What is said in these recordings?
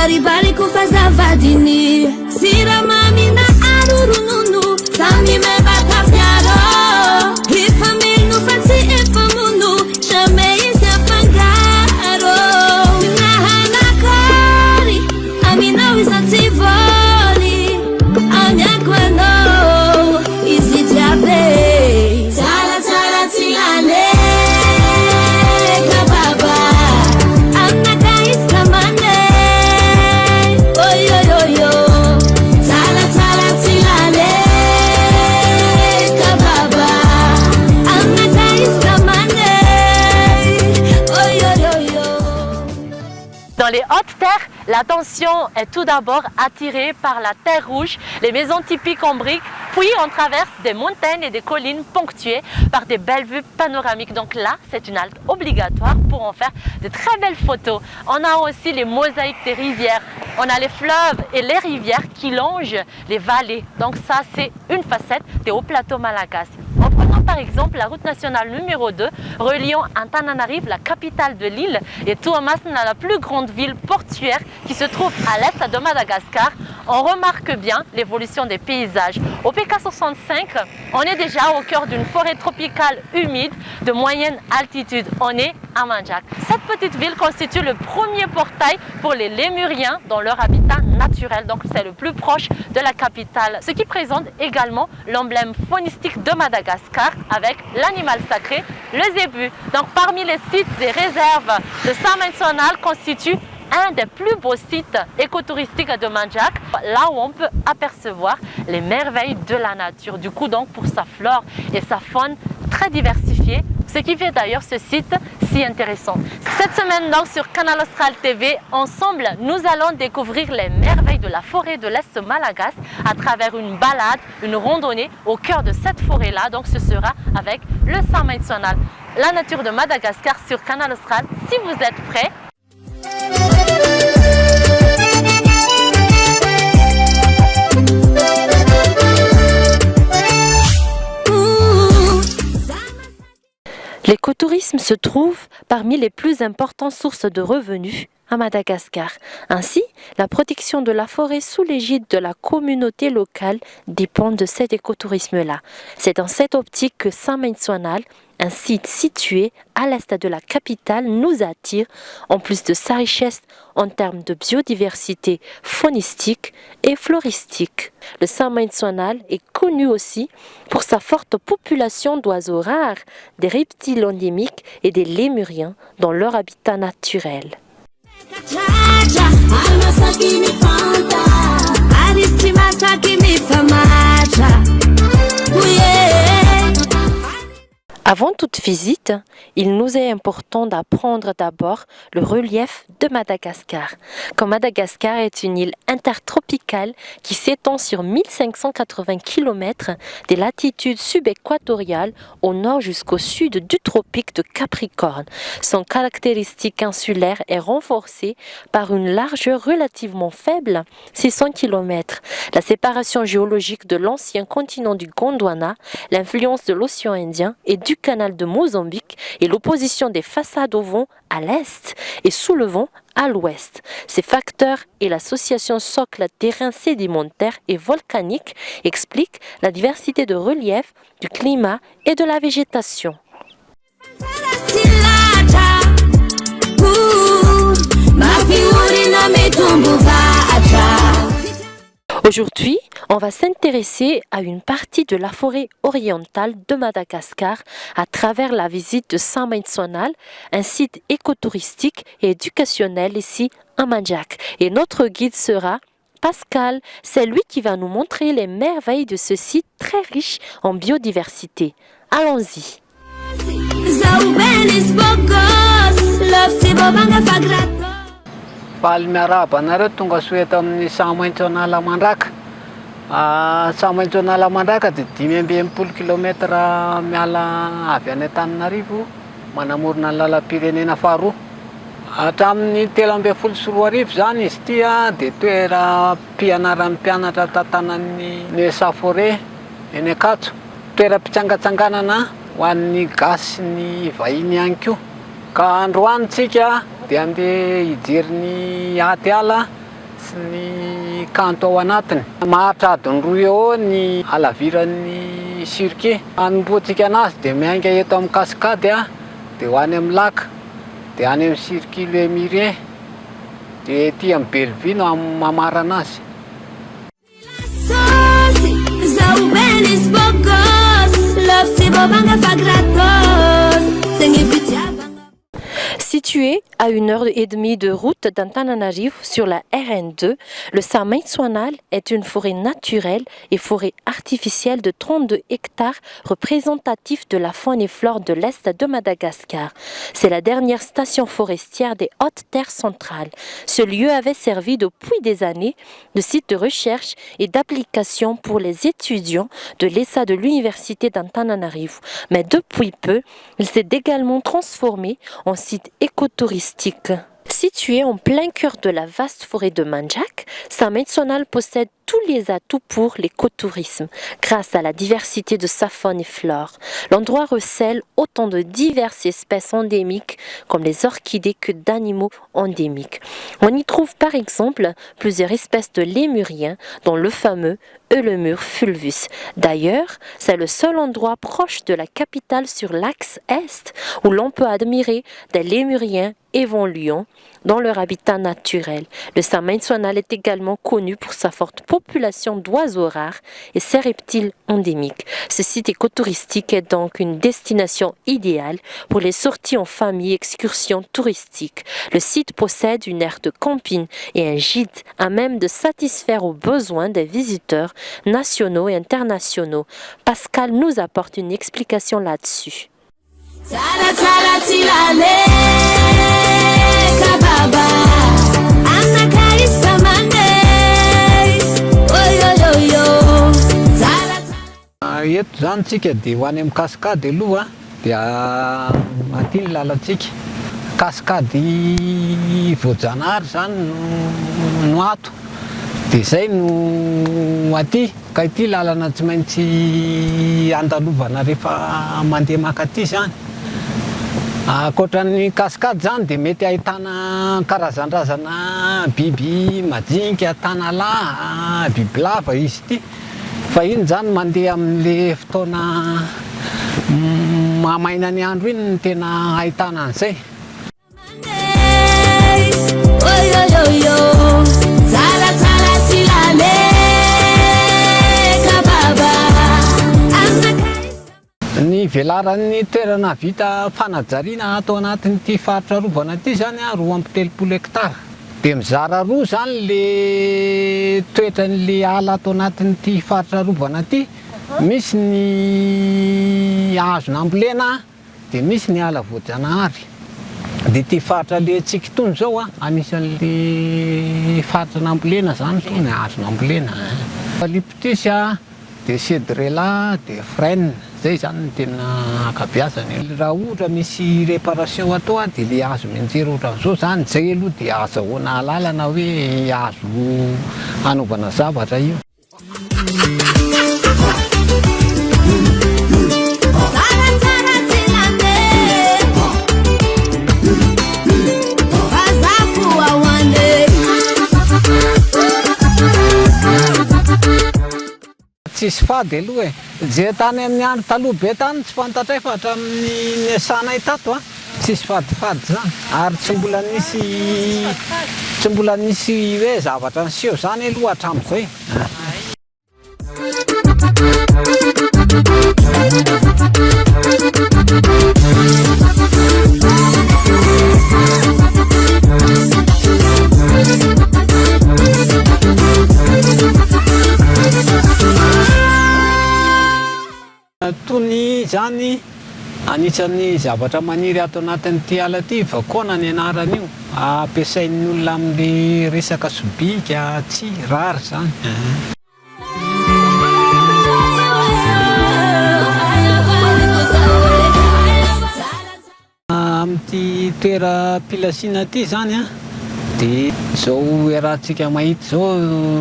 Abaribariko fa zavadiny Siramamy na aro ronono Samy mevaka fiaro Efa mino fa tsy efa mono Jamais izy afangaro Nahanakary Aminao iza tsy voly Amiako anao Izy jiaby Tsaratsara tsy lany Kababa Aminaka izy tamane Oyoyoyo Tsaratsara tsy lany Kababa Aminaka izy tamane Oyoyoyo. Dans les hautes terres, l'attention est tout d'abord attirée par la terre rouge, les maisons typiques en briques, puis on traverse des montagnes et des collines ponctuées par des belles vues panoramiques. Donc là, c'est une halte obligatoire pour en faire de très belles photos. On a aussi les mosaïques des rivières, on a les fleuves et les rivières qui longent les vallées. Donc ça, c'est une facette des hauts plateaux malagasy. En prenant par exemple la route nationale numéro 2 reliant Antananarivo, la capitale de l'île, et Toamasina, la plus grande ville portuaire qui se trouve à l'est de Madagascar, on remarque bien l'évolution des paysages. Au PK 65, on est déjà au cœur d'une forêt tropicale humide de moyenne altitude. On est à Manjak. Cette petite ville constitue le premier portail pour les lémuriens dans leur habitat naturel. Donc c'est le plus proche de la capitale. Ce qui présente également l'emblème faunistique de Madagascar avec l'animal sacré, le zébu. Donc parmi les sites et réserves, le Saint constitue un des plus beaux sites écotouristiques de Manjak, là où on peut apercevoir les merveilles de la nature. Du coup, donc, pour sa flore et sa faune très diversifiée, ce qui fait d'ailleurs ce site si intéressant. Cette semaine donc sur Canal Austral TV, ensemble, nous allons découvrir les merveilles de la forêt de l'Est malagasy à travers une balade, une randonnée au cœur de cette forêt-là. Donc ce sera avec le Saint National. La nature de Madagascar sur Canal Austral. Si vous êtes prêts, L'écotourisme se trouve parmi les plus importantes sources de revenus à Madagascar. Ainsi, la protection de la forêt sous l'égide de la communauté locale dépend de cet écotourisme-là. C'est dans cette optique que Saint-Maïtsoanal, un site situé à l'est de la capitale, nous attire, en plus de sa richesse en termes de biodiversité faunistique et floristique. Le Saint-Maïtsoanal est connu aussi pour sa forte population d'oiseaux rares, des reptiles endémiques et des lémuriens dans leur habitat naturel. Ary mifanta ary tsy masaky mifamatra oye. Avant toute visite, il nous est important d'apprendre d'abord le relief de Madagascar. Comme Madagascar est une île intertropicale qui s'étend sur 1580 km des latitudes subéquatoriales au nord jusqu'au sud du tropique de Capricorne. Son caractéristique insulaire est renforcée par une largeur relativement faible, 600 km. La séparation géologique de l'ancien continent du Gondwana, l'influence de l'océan Indien et du canal de Mozambique et l'opposition des façades au vent à l'est et sous le vent à l'ouest. Ces facteurs et l'association socle terrain sédimentaire et volcanique expliquent la diversité de relief, du climat et de la végétation. Silatra mafiorina mitombo vatra. Aujourd'hui, on va s'intéresser à une partie de la forêt orientale de Madagascar à travers la visite de Saint-Maïtsoanal, un site écotouristique et éducationnel ici à Manjak. Et notre guide sera Pascal, c'est lui qui va nous montrer les merveilles de ce site très riche en biodiversité. Allons-y. Zaho benis bogos love tsy voavanga fa gratos. Faly miarahaba anareo tonga soa eto amin'ny Saha-Maitso-Anala Mandraka. Saha-Maitso-Anala Mandraka dia 65 kilometra miala avy any Antananarivo manamorona ny lalam-pirenena faharoa. Hatramin'ny 2013 zany izy ity a dia toeram-pianaran'ny mpianatra tantanan'ny NESA Forêt eny Ankatso. Toeram-pitsangatsanganana ho an'ny gasy sy ny vahiny ihany koa. Ka androany tsika dia andeha hijery ny aty ala. sy ny kanto ao anatiny. Maharitra adiny roa eo eo ny halaviran'ny circuit. Hanombohantsika anazy dia miainga eto amin'ny cascade dia ho any amin'ny lac, dia any amin'ny circuit Lemurien, dia ety amin'ny Bellevue no mamarana azy. Situé à une heure et demie de route d'Antananarivo sur la RN2, le Saint-Maitsoanala est une forêt naturelle et forêt artificielle de 32 hectares représentatif de la faune et flore de l'Est de Madagascar. C'est la dernière station forestière des Hautes Terres centrales. Ce lieu avait servi depuis des années de site de recherche et d'application pour les étudiants de l'ESA de l'Université d'Antananarivo. Mais depuis peu, il s'est également transformé en site écotouristique. Situé en plein cœur de la vaste forêt de Manjak, Saint-Maitsoanala possède tous les atouts pour l'écotourisme, grâce à la diversité de sa faune et flore. L'endroit recèle autant de diverses espèces endémiques, comme les orchidées, que d'animaux endémiques. On y trouve par exemple plusieurs espèces de lémuriens, dont le fameux Eulemur fulvus. D'ailleurs, c'est le seul endroit proche de la capitale sur l'axe est où l'on peut admirer des lémuriens évoluant dans leur habitat naturel. Le Saint-Maitsoanala est également connu pour sa forte population d'oiseaux rares et ses reptiles endémiques. Ce site écotouristique est donc une destination idéale pour les sorties en famille et excursions touristiques. Le site possède une aire de camping et un gîte à même de satisfaire aux besoins des visiteurs nationaux et internationaux. Pascal nous apporte une explication là-dessus. Tsaratsara tsy laleka baba anaka izy fa mandeha oyoyoyo tsaratsara. Eto zany tsika dia ho any amin'ny cascade aloha dia aty ny lalantsika. Cascade voajanahary zany no ato dia zay no aty ka ity lalana tsy maintsy andalovana rehefa mandeha mankaty zany. Ankoatran'ny cascade zany dia mety ahitana karazandrazana biby majinika, tanalahy, bibilava izy ity. Fa iny zany mandeha amin'le fotoana mahamaina ny andro iny no tena ahitana an'izay. Oyoyoyo tsaratsara tsy laleka baba anaka izy. Ny velaran'ny toerana vita fanajariana ato anatin'ity faritra arovana ity zany 32 hektara. Dia mizara roa zany le toetran'le ala ato anatin'ity faritra arovana ity, misy ny azo nambolena dia misy ny ala voajanahary. Dia ity faritra alehantsika itony zao anisan'le faritra nambolena zany itony, azo nambolena. Eucalyptus dia cedrela dia frêne, zay zany no tena ankabeazany. Raha ohatra misy réparation atao dia le hazo mianjera ohatran'izao zany, zay aloha dia ahazahoana alalana hoe azo hanaovana zavatra io. Tsaratsara tsy laleka fa za fo ao ane. Tsisy fady aloha e! Ze tany amin'ny andro taloha be tany tsy fantatray fa hatramin'ny niasanay tato a, tsisy fadifady zany ary tsy mbola nisy tsy mbola nisy hoe zavatra niseho zany aloha hatramin'izay. Tony izany anisan'ny zavatra maniry ato anatin'ity ala ity, vakoana ny anaran'io, ampiasain'ny olona amin'ny resaka sobika, tsihy, rary izany. Amin'ity toeram-pilasiana ity izany dia izao iarahantsika mahita izao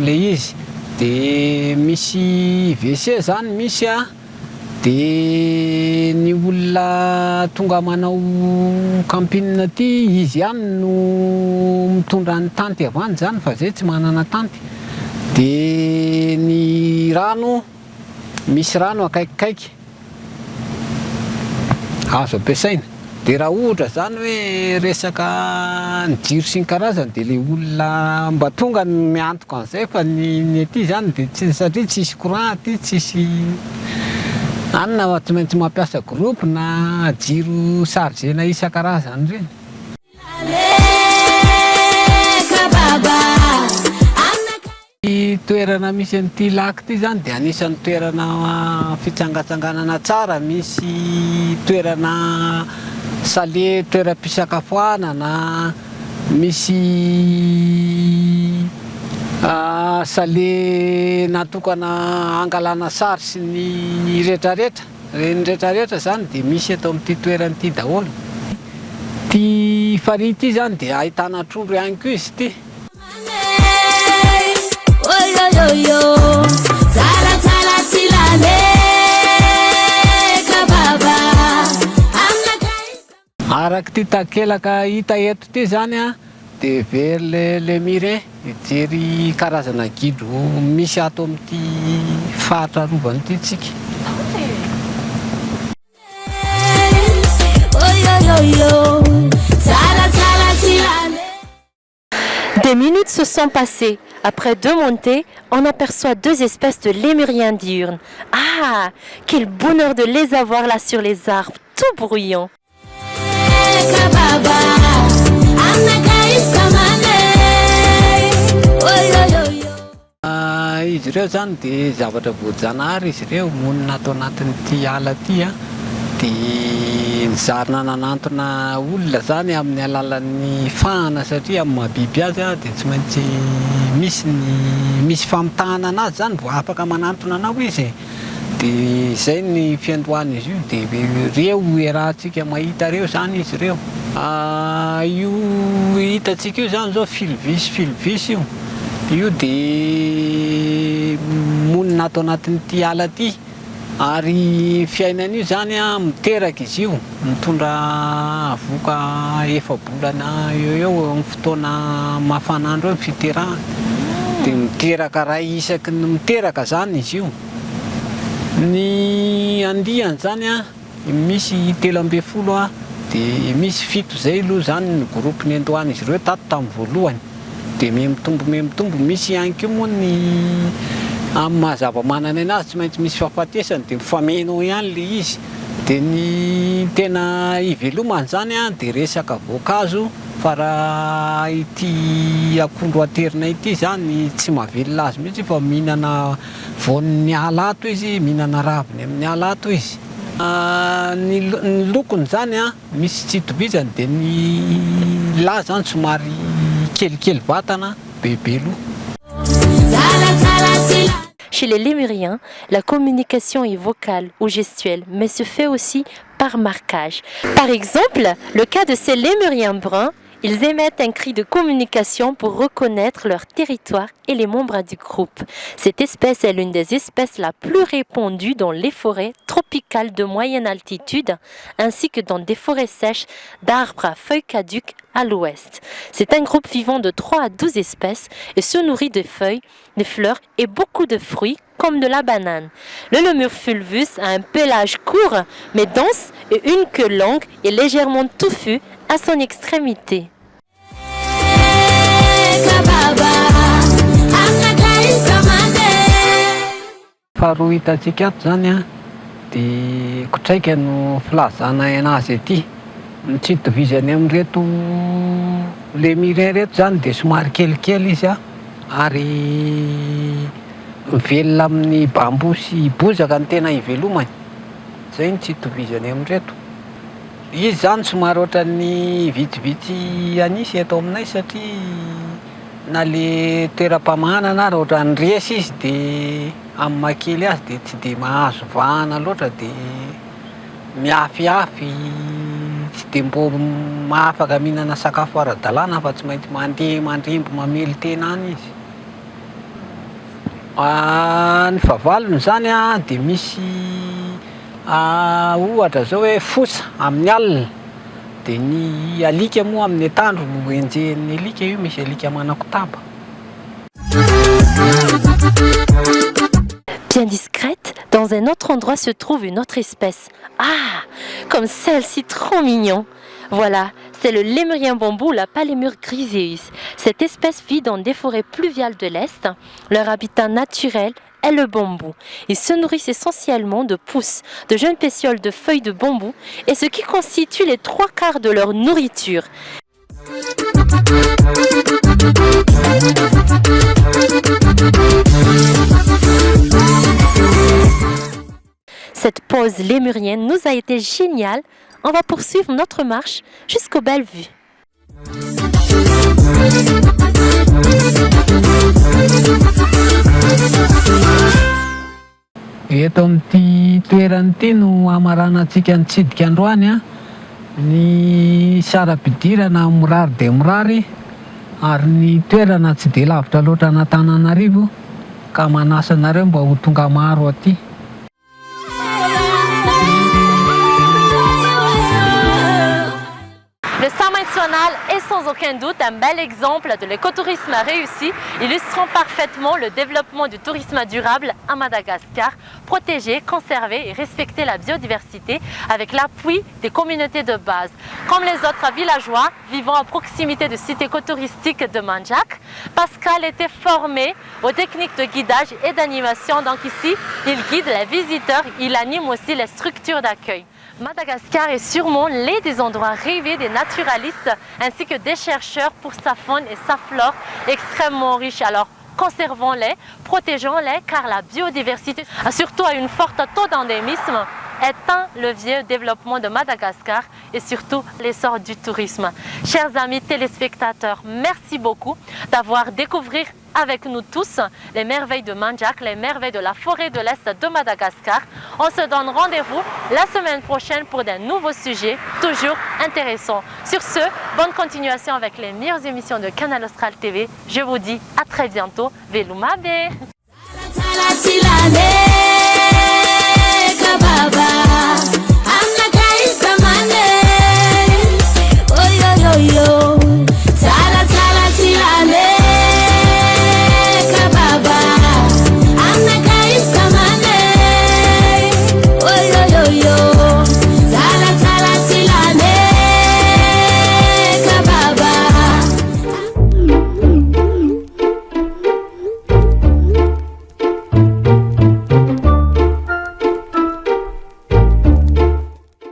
ilay izy. Dia misy WC izany misy. De ny olona tonga manao camping aty izy ihany no mitondra ny tanty avy any zany fa zay tsy manana tanty. De ny rano, misy rano akaikikaiky azo ampiasaina. De raha ohatra zany hoe resaka ny jiro sy ny karazany de le olona mba tonga no miantoka an'izay fa ny ny aty zany de tsy satria tsisy courant aty tsisy anona fa tsy maintsy mampiasa groupe na jiro chargena isan-karazany ireny. Ity toerana misy an'ity lac ity izany dia anisan'ny toerana fitsangatsanganana tsara, misy toerana sale toeram-pisakafoanana, misy sale natokana hangalana sary sy ny retraretra, ireny retraretra izany dia misy eto amin'ity toerana ity daholo. Ity farihy ity izany dia ahitana trondro ihany koa izy ity. Araka ity takelaka hita eto ity izany dia vers le Lemire hijery karazana gidro misy ato amin'ity faritra arovana ity tsika. Des minutes se sont passées. Après deux montées, on aperçoit deux espèces de lémuriens diurnes. Ah, quel bonheur de les avoir là sur les arbres, tout bruyants. Izy ireo izany dia zavatra voajanahary izy ireo, monina ato anatin'ity ala ity dia nizarina nanantona olona izany amin'ny alalan'ny fahana satria amin'ny maha biby azy dia tsy maintsy misy ny misy famitahana anazy izany vao afaka manantona anao izy e. Dia izay ny fiandohan'izy io, dia ireo iarahantsika mahita ireo izany izy ireo. Io hitantsika io izany izao filvis filvis io, io dia monina ato anatin'ity ala ity, ary ny fiainan'io izany an, miteraka izy io, mitondra avoka efa-bolana eo eo amin'ny fotoana mafana andro eo ny fiterahany, dia miteraka iray isaky ny miteraka izany izy io. Ny andiany zany an, misy 13 an, dia misy fito zay aloha zany ny groupe nendohan'izy ireo tato tamin'ny voalohany, dia mihamitombo mihamitombo, misy ihany koa moa ny amin'ny maha zava-manan'aina azy tsy maintsy misy fahafatesana dia mifameno eo ihany le izy, dia ny tena ivelomany zany an dia resaka voankazo fa raha ity akondro aterina ity zany tsy mahavelona azy mihitsy fa mihinana Voan'ny ala ato izy, mihinana raviny amin'ny ala ato izy. Ny ny lokony izany an, misy tsy itovizany dia ny lahy izany somary kelikely vatana, bebe loha. Chez les lémuriens, la communication est vocale ou gestuelle, mais se fait aussi par marquage. Par exemple, le cas de ces lémuriens bruns, ils émettent un cri de communication pour reconnaître leur territoire et les membres du groupe. Cette espèce est l'une des espèces la plus répandue dans les forêts tropicales de moyenne altitude ainsi que dans des forêts sèches d'arbres à feuilles caduques à l'ouest. C'est un groupe vivant de 3 à 12 espèces et se nourrit de feuilles, de fleurs et beaucoup de fruits comme de la banane. Le lemur fulvus a un pelage court mais dense et une queue longue et légèrement touffue à son extrémité. Faharoa hitantsika ato izany an, dia kotraika no filazana anazy aty. Ny tsy itovizany amin'ireto lemurien ireto izany dia somary kelikely izy an, ary mivelona amin'ny bambou sy bozaka no tena ivelomany. Izay no tsy itovizany amin'ireto. Izy izany somary ohatran'ny vitsivitsy an'isa eto aminay satria Na le toeram-pamahanana ary ohatran'ny resy izy de amin'ny maha kely azy de tsy de mahazo vahana loatra de miafiafy, tsy de mbô mahafaka mihinana sakafo ara-dalàna fa tsy maintsy mandeha mandrembo mamelon-tena any izy. Ny fahavalony zany an de misy. Ohatra zao hoe fosa amin'ny alina, de ny alika moa amin'ny atandro no enjehin'ny alika io, misy alika manakotaba. Bien discrète, dans un autre endroit se trouve une autre espèce. Ah, comme celle-ci, trop mignon. Voilà, c'est le lémurien bambou, la Palémur griseus. Cette espèce vit dans des forêts pluviales de l'Est. Leur habitat naturel est le bambou. Ils se nourrissent essentiellement de pousses, de jeunes pétioles de feuilles de bambou et ce qui constitue les 3/4 de leur nourriture. Cette pause lémurienne nous a été géniale. On va poursuivre notre marche jusqu'aux belles vues. Eto amin'ity toerana ity no hamaranantsika ny tsidika androany a. Ny saram-pidirana mirary dia mirary ary ny toerana tsy dia lavitra loatra an'Antananarivo ka manasa anareo mba ho tonga maro aty. Le Samainsoanala est sans aucun doute un bel exemple de l'écotourisme réussi, illustrant parfaitement le développement du tourisme durable à Madagascar, protéger, conserver et respecter la biodiversité avec l'appui des communautés de base. Comme les autres villageois vivant à proximité du site écotouristique de Manjak, Pascal était formé aux techniques de guidage et d'animation. Donc ici, il guide les visiteurs, il anime aussi les structures d'accueil. Madagascar est sûrement l'un des endroits rêvés des naturalistes ainsi que des chercheurs pour sa faune et sa flore extrêmement riche. Alors, conservons-les, protégeons-les, car la biodiversité, surtout à une forte taux d'endémisme, est un levier de développement de Madagascar et surtout l'essor du tourisme. Chers amis téléspectateurs, merci beaucoup d'avoir découvert avec nous tous les merveilles de Manjak, les merveilles de la forêt de l'Est de Madagascar. On se donne rendez-vous la semaine prochaine pour d'un nouveau sujet toujours intéressant. Sur ce, bonne continuation avec les meilleures émissions de Canal Austral TV. Je vous dis à très bientôt. Veloma be. Tsara tsy lale.